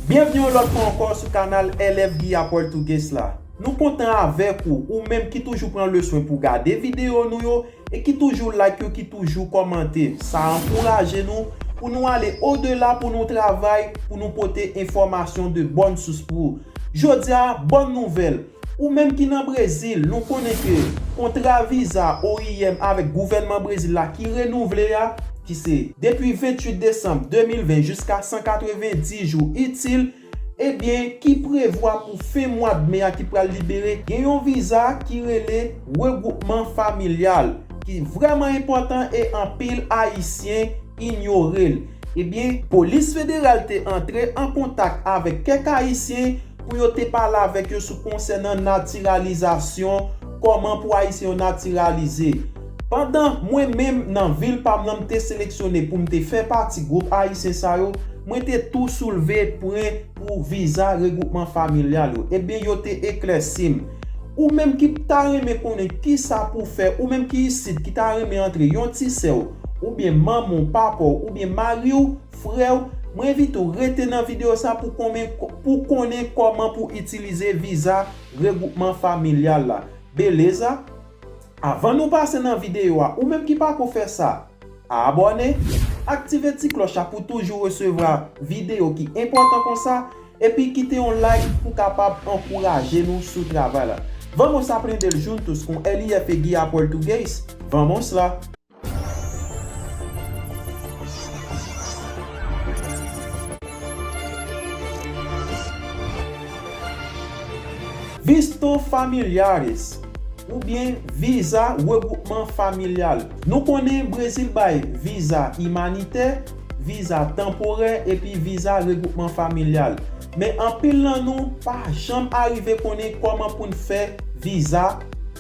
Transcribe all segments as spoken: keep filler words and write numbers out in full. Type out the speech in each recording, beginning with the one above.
Byenvni yon lòt fwa ankò sou kanal L F Guia Português la. Nou kontan avèk ou, ou menm ki toujou pran le swen pou gade videyo nou yo, e ki toujou like yo, ki toujou kòmante. Sa ankouraje nou pou nou ale odela, pou nou travay, pou nou pote enfòmasyon de bòn sous pou ou. Jodi a, bòn nouvèl. Ou menm ki nan Brezil, nou konnen ke kontra viza O I M avèk gouvènman Brezil la ki renouvle a, ki se depi venntuit desanm de mil ven jiska san katrevenndis jou itil, ebyen, ki prevwa pou fen mwa de me a ki pral libere, gen yon viza ki rele regwoupman familyal, ki vrèman enpòtan e anpil Ayisyen inyore l. Ebyen, polis federal te antre an kontak avèk kèk Ayisyen pou yo te pale avèk yo sou konsènan natiralizasyon, kòman pou Ayisyen yo natiralize. Pandan mwen menm nan vil pa m nan m te seleksyone pou m te fè pati gwoup Ayisyen sa yo, mwen te tou soulve pwen pou viza regwoupman familyal yo. Ebyen, yo te eklèsi m. Ou menm ki ta renmen konnen kisa pou fè, ou menm ki isit ki ta renmen antre yon ti sè w, oubyen manman w, papa w, oubyen mari w, frè w, mwen envite w rete nan videyo sa pou konnen, pou konnen kòman pou itilize viza regwoupman familyal la. Beleza? Avan nou pase nan videyo a, ou menm ki pako fè sa, abòne, aktive ti klòch la pou toujou resevwa videyo ki enpòtan konsa, epi kite yon like pou kapab ankouraje nou sou travay la. Vamos aprender juntos com L F Guia Português? Vamos lá! Visto familiares, oubyen viza regwoupman familyal. Nou konnen Brezil bay viza imanitè, viza tanporè epi viza regwoupman familyal. Men anpil nan nou pa janm arive konnen kòman pou n fè viza,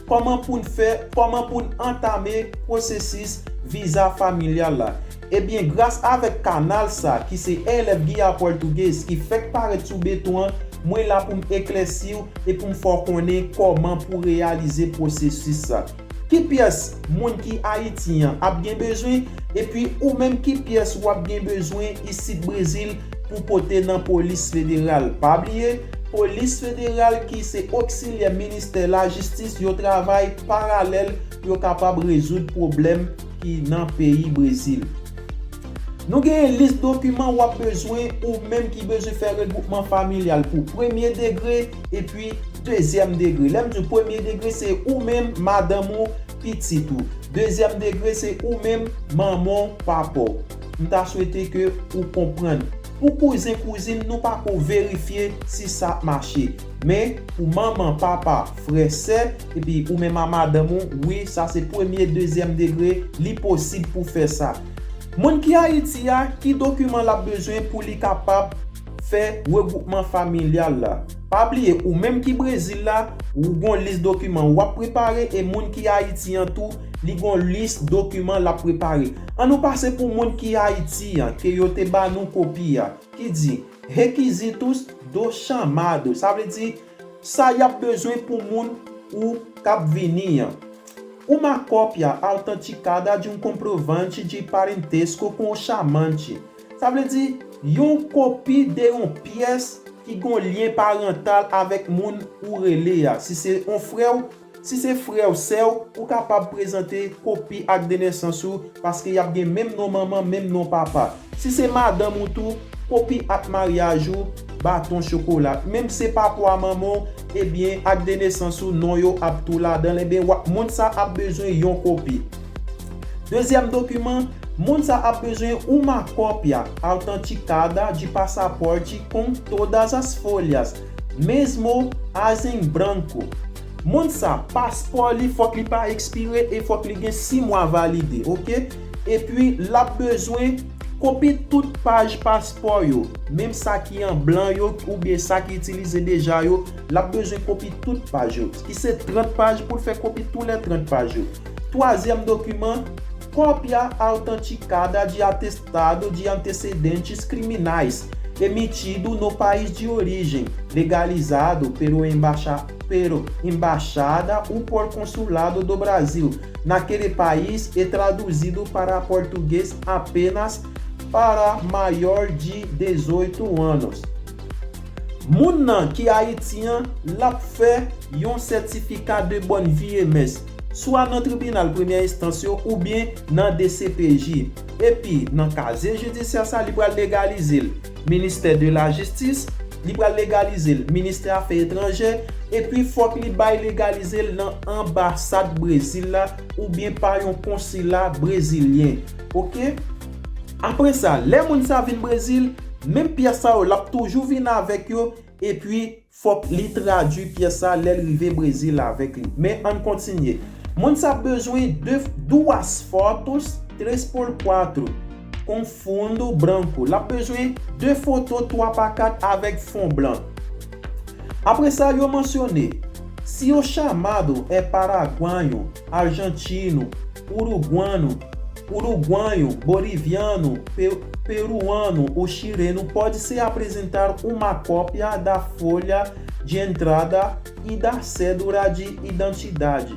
kòman pou n fè, kòman pou n antame pwosesis viza familyal la. Ebyen, gras avèk kanal sa, ki se L F Guia Português, ki fèk parèt sou beton an, mwen la pou m eklèsi w e pou m fè w konnen kòman pou reyalize pwosesis sa. Ki pyès moun ki Ayiti an ap gen bezwen, epi ou menm ki pyès w ap gen bezwen isit Brezil pou pote nan polis federal. Pa bliye, polis federal ki se oksilyè ministè lajistis, yo travay paralèl pou yo kapab rezoud pwoblèm ki nan peyi Brezil. Nou genyen lis dokiman w ap bezwen, ou menm ki bezwen fè regwoupman familyal pou premye degre epi dezyèm degre. Lè m di premye degre, se ou menm, madanm ou, pitit ou. Dezyèm degre, se ou menm, manman w, papa w. M ta swete ke ou konprann. Pou kouzen, kouzin, nou pako verifye si sa ap mache. Men, pou manman, papa, frè, sè, epi ou menm a madanm ou, wi, sa se premye, dezyèm degre, li posib pou fè sa. Moun ki Ayiti a, ki dokiman l ap bezwen pou li kapab fè regwoupman familyal la? Pa bliye, ou menm ki Brezil la, ou gon lis dokiman w ap prepare, e moun ki Ayiti an tou, li gon lis dokiman l ap prepare. An nou pase pou moun ki Ayiti an, ke yo te ba nou kopi a, ki di, requisitos do chamado. Sa vle di, sa y ap bezwen pou moun ou k ap vini an. Uma cópia autenticada de um comprovante de parentesco com o chamante. Sa vle di, yon kopi de yon pyès ki gon lyen parantal avèk moun ou rele a. Si se yon frè w, si se frè w, sè w, ou kapab prezante kopi ak de nesans ou, paske y ap gen menm non manman, menm non papa. Si se madanm ou tou, kopi ak maryaj ou, baton chokola. Menm se papa w a manman w, ebyen, ak de nesans ou, non yo ap tou ladan l, ebyen, w ap, moun sa ap bezwen yon kopi. Dezyèm dokiman, moun sa ap bezwen uma cópia autenticada de passaporte com todas as folhas, mesmo as em branco. Moun sa, paspò li, fòk li pa ekspire e fòk li gen sis mwa valide, oke? Epi, l ap bezwen kopi tout paj paspò yo, menm sa ki an blan yo oubyen sa ki itilize deja yo, l ap bezwen kopi tout paj yo, ki se trant paj, pou l fè kopi tou lè trant paj yo. Twazyèm dokiman, cópia autenticada de atestado de antecedentes criminais emitido no país de origem, legalizado pelo embaxa-, pelo embaixada ou por consulado do Brasil naquele país e traduzido para português apenas para maior de dezoito anos. Moun nan ki Ayiti an, l ap fè yon sètifika de bòn vi e mès, swa nan tribinal premyè enstans yo oubyen nan D C P J. Epi, nan kazye jidisyè sa, li pral legalize l Ministè de la Jistis, li pral legalize l Ministè Afè Etranjè, epi fòk li bay legalize l nan anbasad Brezil la oubyen pa yon konsila brezilyen. Oke? Apre sa, lè moun sa vin Brezil, menm pyès sa yo, l ap toujou vin avèk yo, epi fòk li tradui pyès sa lè l rive Brezil avèk li. Men ann kontinye. Moun sa ap bezwen de duas fotos três por quatro com fundo branco. L ap bezwen de foto twa pa kat avèk fon blan. Apre sa, yo mansyone, se o chamado é paraguaio, argentino, uruguano, uruguaio, boliviano, pe- peruano ou chileno pode se apresentar uma cópia da folha de entrada e da cédula de identidade.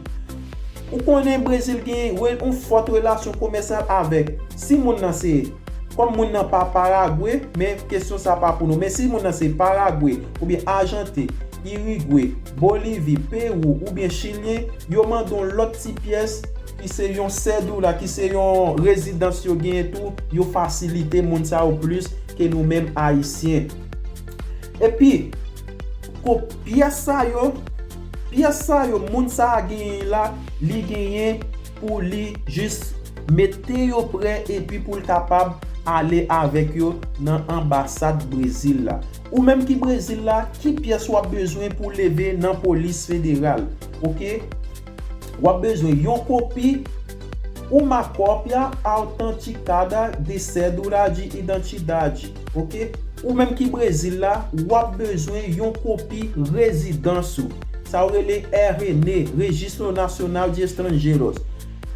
Ou konnen Brezil gen yon fòt relasyon komèsyal avèk, si moun nan se, kòm moun nan pa Paragwe, men kesyon sa pa pou nou, men si moun nan se Paragwe, oubyen Ajanten, Irigwe, Bolivi, Pewou, oubyen Chilyen, yo mande yon lòt ti pyès ki se yon sèdoula, ki se yon rezidans yo genyen tou, yo fasilite moun sa yo plis ke nou menm Ayisyen. Epi, ko pyès sa yo, pyès sa yo, moun sa a genyen la, li genyen pou li jis mete yo prè epi pou l kapab ale avèk yo nan anbasad Brezil la. Ou menm ki Brezil la, ki pyès w ap bezwen pou leve nan polis federal? Oke? W ap bezwen yon kopi, uma cópia autenticada de cédula de identidade. Oke? Ou menm ki Brezil la, w ap bezwen yon kopi rezidans ou. Sa yo rele R N E, Registro Nacional de Estrangeiros.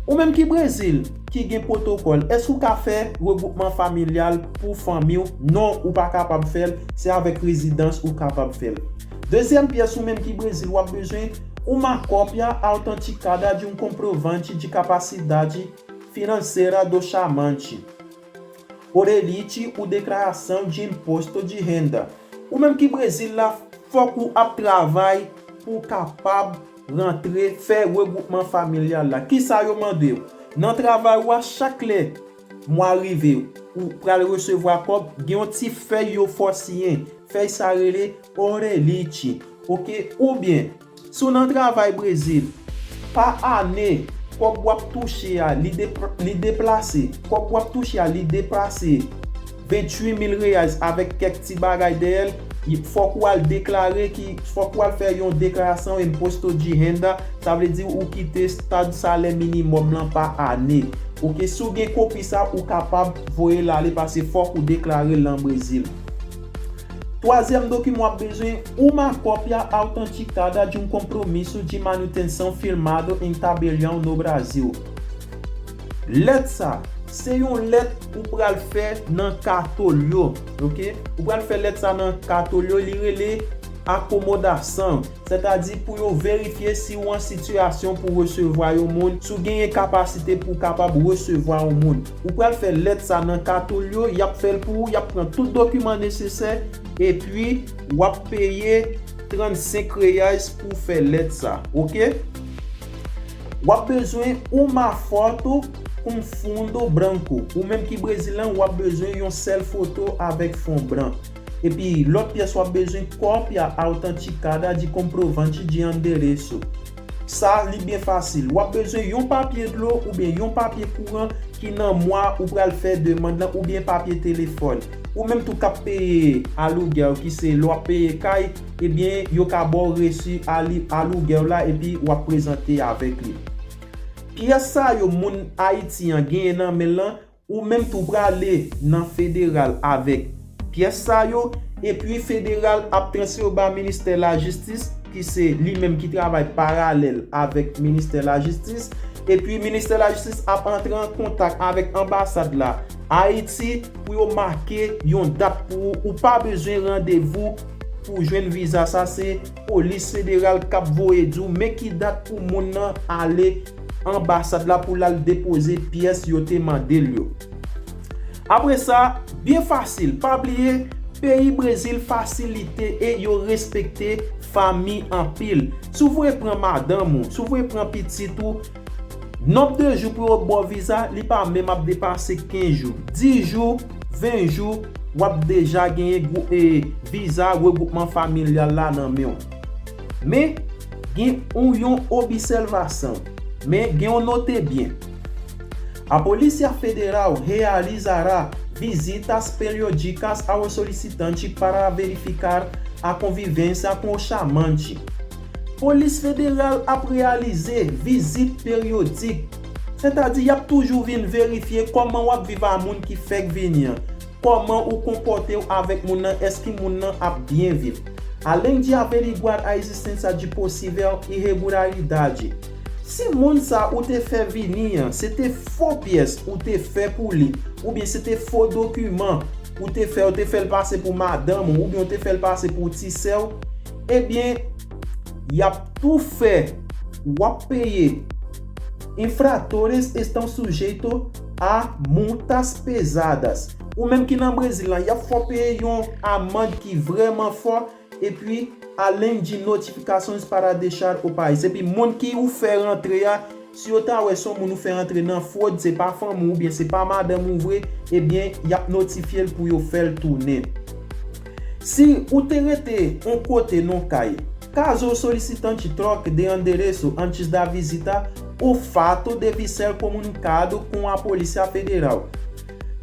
Ou menm ki Brezil, ki gen pwotokòl, èske ou ka fè regwoupman familyal pou fanmi w? Non, ou pa kapab fè l, se avèk rezidans ou kapab fè l. Dezyèm pyès, ou menm ki Brezil, w ap bezwen uma cópia autenticada de um comprovante de capacidade financeira do chamante, Orelite ou declaração de imposto de renda. Ou menm ki Brezil la, fòk ou ap travay pou w kapab rantre, fè regwoupman familyal la. Kisa yo mande w? Nan travay ou a, chak lè mwa rive, ou pral resevwa kòb, gen yon ti fèy yo fè w siyen. Fèy sa rele Orelite. Oke? Oubyen, si w nan travay Brezil, pa ane, kòb w ap touche a, li, dep- li deplase. Kòb w ap touche a, li depase venntuit mil reais avèk kèk ti bagay dèyè l. Fòk w al deklare ki, fòk w al fè yon deklarasyon imposto de renda, sa vle di ou kite estad salè minimòm lan pa ane. Oke, si w gen kopi sa, ou kapab voye l ale, paske fòk ou deklare l nan Brezil. Twazyèm dokiman w ap bezwen, uma cópia autenticada de um compromisso de manutenção firmado em Tabelião, no Brasil. Lèt sa, se yon lèt ou pral fè nan Katolyo, oke? Ou pral fè lèt sa nan Katolyo, li rele akomodasan, sètadi pou yo verifye si w an sitiyasyon pou resevwa yon moun, si w genyen kapasite pou w kapab resevwa yon moun. Ou pral fè lèt sa nan Katolyo, y ap fè l pou ou, y ap pran tout dokiman nesesè, epi w ap peye trannsenk reais pou w fè lèt sa, oke? W ap bezwen uma foto com fundo branco. Ou menm ki Brezil lan, w ap bezwen yon sèl foto avèk fon blan. Epi lòt pyès w ap bezwen, cópia autenticada de comprovante de endereço. Sa, li byen fasil. W ap bezwen yon papye dlo oubyen yon papye kouran ki nan mwa ou pral fè demann lan oubyen papye telefòn. Ou menm tou k ap peye aluguel, ki se lè w ap peye kay, ebyen, yo ka ba w resi ali- aluguel la epi w ap prezante avèk li. Pyès sa yo moun Ayiti an genyen nan men l lan, ou menm tou prale nan federal avèk pyès sa yo, epi federal ap transfere w ba ministè lajistis, ki se li menm ki travay paralèl avèk ministè lajistis, epi ministè lajistis ap antre an kontak avèk anbasad la Ayiti pou yo make yon dat pou ou. Ou pa bezwen randevou pou jwenn viza sa, se polis federal k ap voye di w men ki dat pou moun nan ale anbasad la pou l al depoze pyès yo te mande l yo. Apre sa, byen fasil, pa bliye, Peyi Brezil fasilite e yo respekte fanmi anpil. Si w vle pran madanm ou, si w vle pran pitit ou, nonb de jou pou yo ba w viza, li pa menm ap depase kenz jou. Dis jou, ven jou, w ap deja genyen gwou- e, viza regwoupman familyal la nan men w. Men, gen yon, yon obsèvasyon. Men, gen yon note byen. A Polícia Federal realizará visitas periódicas aos solicitantes para verificar a convivência com o chamante. Polis federal ap reyalize vizit peryodik, sètadi y ap toujou vin verifye kòman w ap viv a moun ki fèk vini an, kòman ou konpòte w avèk moun nan, èske moun nan ap byen viv. Além de averiguar a existência de possível irregularidade. Si moun sa ou te fè vini an, se te fo pyès ou te fè pou li, oubyen se te fo dokiman ou te fè, ou te fè l pase pou madanm ou, oubyen ou te fè l pase pou ti sè w, ebyen, y ap tou fè, w ap peye. Infratores estão sujeitos a multas pesadas. Ou menm ki nan Brezil la, y ap fè w peye yon amann ki vrèman fò, epi além de notificações para deixar o país. Epi moun ki ou fè rantre a, si yo ta wè se yon moun ou fè rantre nan fwod, se pa fanmi w oubyen se pa madanm ou vre, ebyen, y ap notifye l pou yo fè l tounen. Si ou te rete yon kote nan kay, caso o solicitante troque de endereço antes da visita, o fato deve ser comunicado com a Polícia Federal.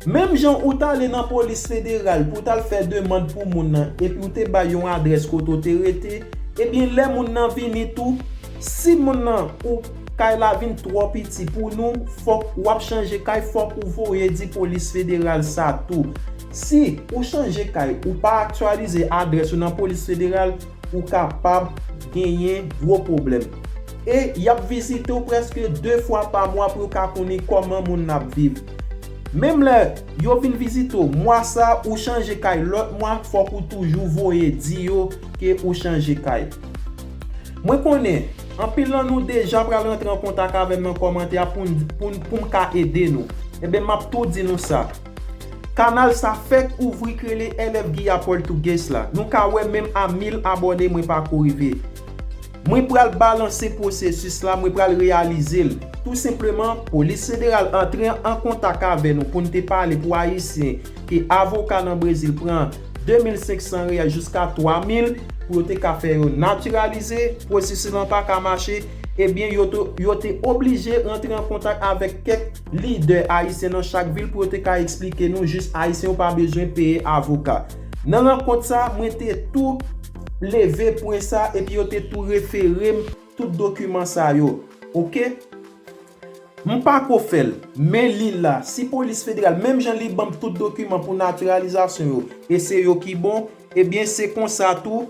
Menm jan ou t ale nan polis federal pou w t al fè demann pou moun nan, epi w te bay yon adrès kote w te rete, ebyen, lè moun nan vini tou, si moun nan ou kay la vin twò piti pou nou, fòk w ap chanje kay, fòk ou voye di polis federal sa tou. Si ou chanje kay, ou pa aktyalize adrès ou nan polis federal, ou kapab genyen gwo pwoblèm. E y ap vizite w prèske de fwa pa mwa pou yo ka konnen kòman moun nan ap viv. Menm lè yo vin vizite w, mwa sa ou chanje kay, lòt mwa, fòk ou toujou voye di yo ke ou chanje kay. Mwen konnen, anpil nan nou deja pral rantre an kontak avè m nan kòmantè a pou n, pou n, pou m ka ede nou. Ebyen, m ap tou di nou sa. Kanal sa fèk ouvri k rele L F Guia Português la. Nou ka wè menm a mil abòne mwen pako rive. Mwen pral balanse pwosesis la, mwen pral reyalize l. Tou senpleman, polis federal antre an kontak avè nou pou n te pale pou Ayisyen ke avoka nan Brezil pran de mil senk san reyal jiska twa mil pou yo te ka fè yo natiralize. Pwosesis lan pa ka mache, ebyen, yo te, yo te oblije rantre an kontak avèk kèk lidè ayisyen nan chak vil pou yo te ka eksplike nou jis Ayisyen yo pa bezwen peye avoka. Nan rankont sa, mwen te tou leve pwen sa epi yo te tou refere m tout dokiman sa yo. Oke? M pako fè l, men li la. Si polis federal, menm jan li ban m tout dokiman pou natiralizasyon yo, e se yo ki bon, ebyen, se konsa tou,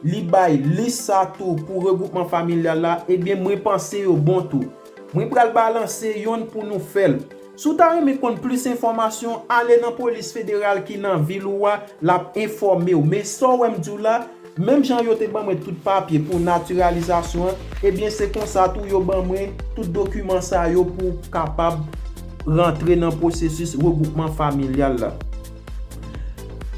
li bay lis sa tou pou regwoupman familyal la, ebyen, mwen panse yo bon tou. Mwen pral balanse yonn pou nou fè l. Si w ta renmen konn plis enfòmasyon, ale nan polis federal ki nan vil ou a, l ap enfòme w. Men sa w wè m di w la, menm jan yo te ban mwen tout papye pou natiralizasyon an, ebyen, se konsa tou yo ban mwen tout dokiman sa yo pou w kapab rantre nan pwosesis regwoupman familyal la.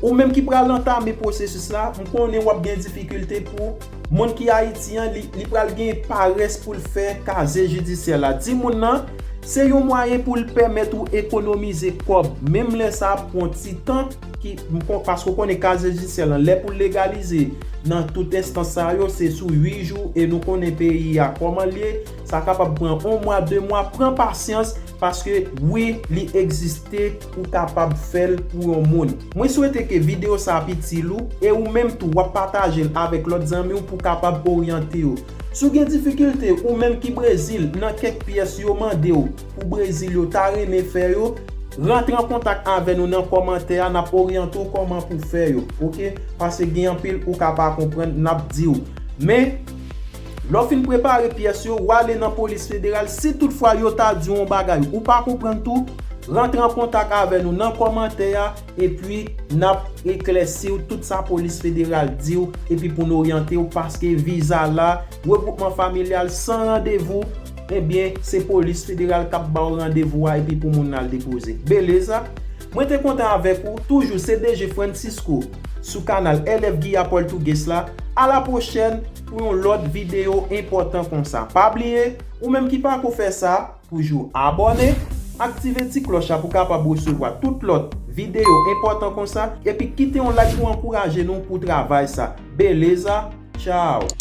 Ou menm ki pral antame pwosesis la, m konnen w ap gen difikilte pou moun ki Ayiti an, li, li pral gen parès pou l fè kazye jidisyè la. Di moun nan, se yon mwayen pou l pèmèt ou ekonomize kòb. Menm lè sa ap pran ti tan, ki, m kon-, paske w konnen kazye jidisyè lan, lè pou l legalize nan tout enstans sa yo, se sou uit jou, e nou konnen peyi a kòman l ye, sa kapab pran yon mwa, de mwa, pran pasyans, paske wi, li egziste, ou kapab fè l pou yon moun. Mwen swete ke videyo sa ap itil ou, e ou menm tou, w ap pataje l avèk lòt zanmi w pou kapab oryante yo. Si w gen difikilte, ou menm ki Brezil, nan kèk pyès yo mande w pou Brezil yo ta renmen fè yo, rantre an kontak avè nou nan kòmantè a, n ap oryante w kòman pou fè yo, oke? Paske gen anpil ou ka pa konprann, n ap di w. Men, lè w fin prepare pyès yo, w ale nan polis federal. Si toutfwa yo ta di w yon bagay, ou pa konprann tou, rantre an kontak avè nou nan kòmantè a, epi n ap eklèsi w tout sa polis federal di w, epi pou n oryante w, paske viza la, regwoupman familyal san randevou, ebyen, se polis federal k ap ba w randevou a, epi pou moun nan al depoze. Beleza? Mwen te kontan avèk ou, toujou se D G Francisco. sou kanal L F Guy Apoltugues la. A la pwochèn pou yon lòt videyo enpòtan konsa. Pa bliye, ou menm ki pako fè sa, toujou abòne, aktive ti klòch la pou kapab resevwa tout lòt videyo enpòtan konsa, epi kite yon like pou ankouraje nou pou travay sa. Beleza, tchao!